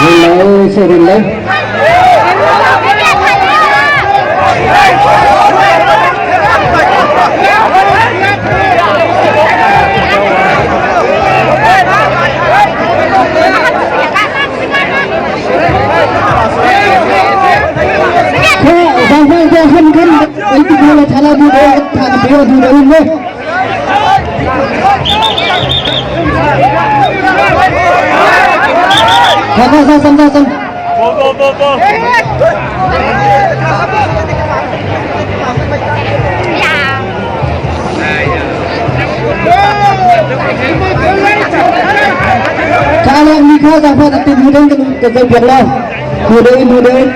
Hello, Cyril. Go, go, go, go. Kalau ni kha dapat ati mudeng kan ke biak lo. Mudeng mudeng.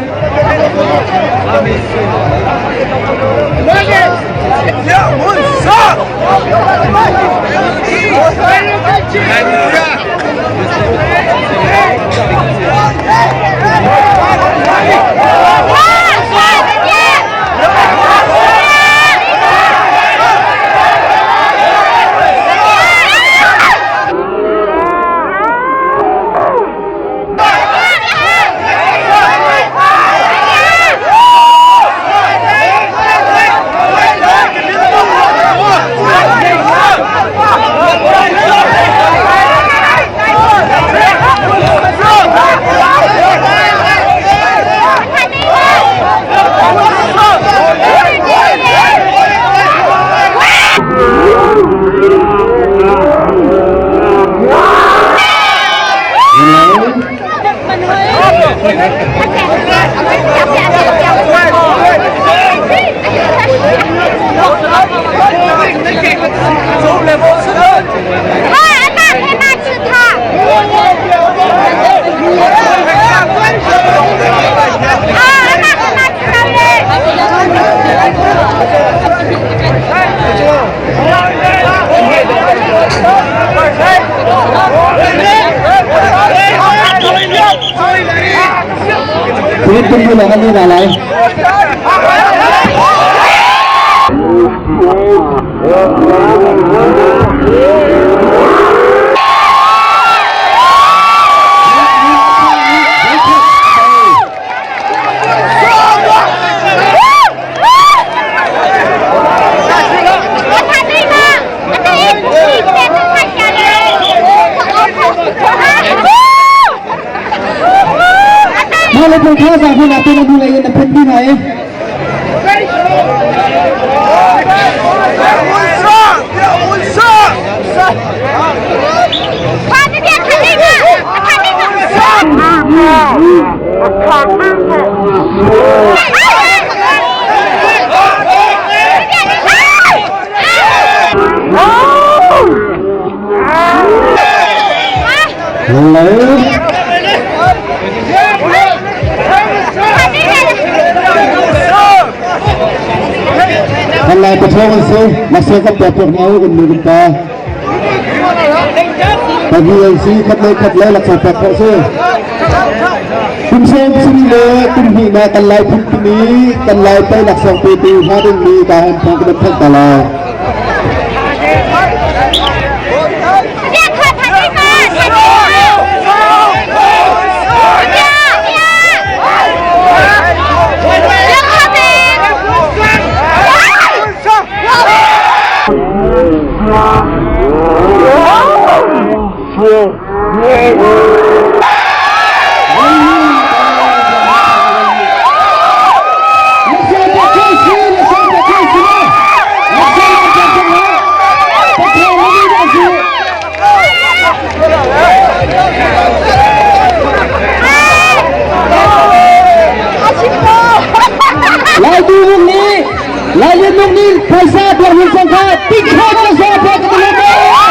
Tunggu lah kami dah lai. Malo pun kha sa pun atin na mulai na pun din ay. Hello. Kan lai pathawng an si, laksawng kan pek piak hna u kan nu kan pa. Pagi an si, khat le khat le laksawng pek khawh si. Kum sawm sini le kum hnih na kan lai phun timi kan lai pai laksawng petu hna ding mi ka han thong kan thanh ta lai. Lai tu mung ni, lai lian mung ni, phaisa biak hun sang kha, tik kha na sa pek ka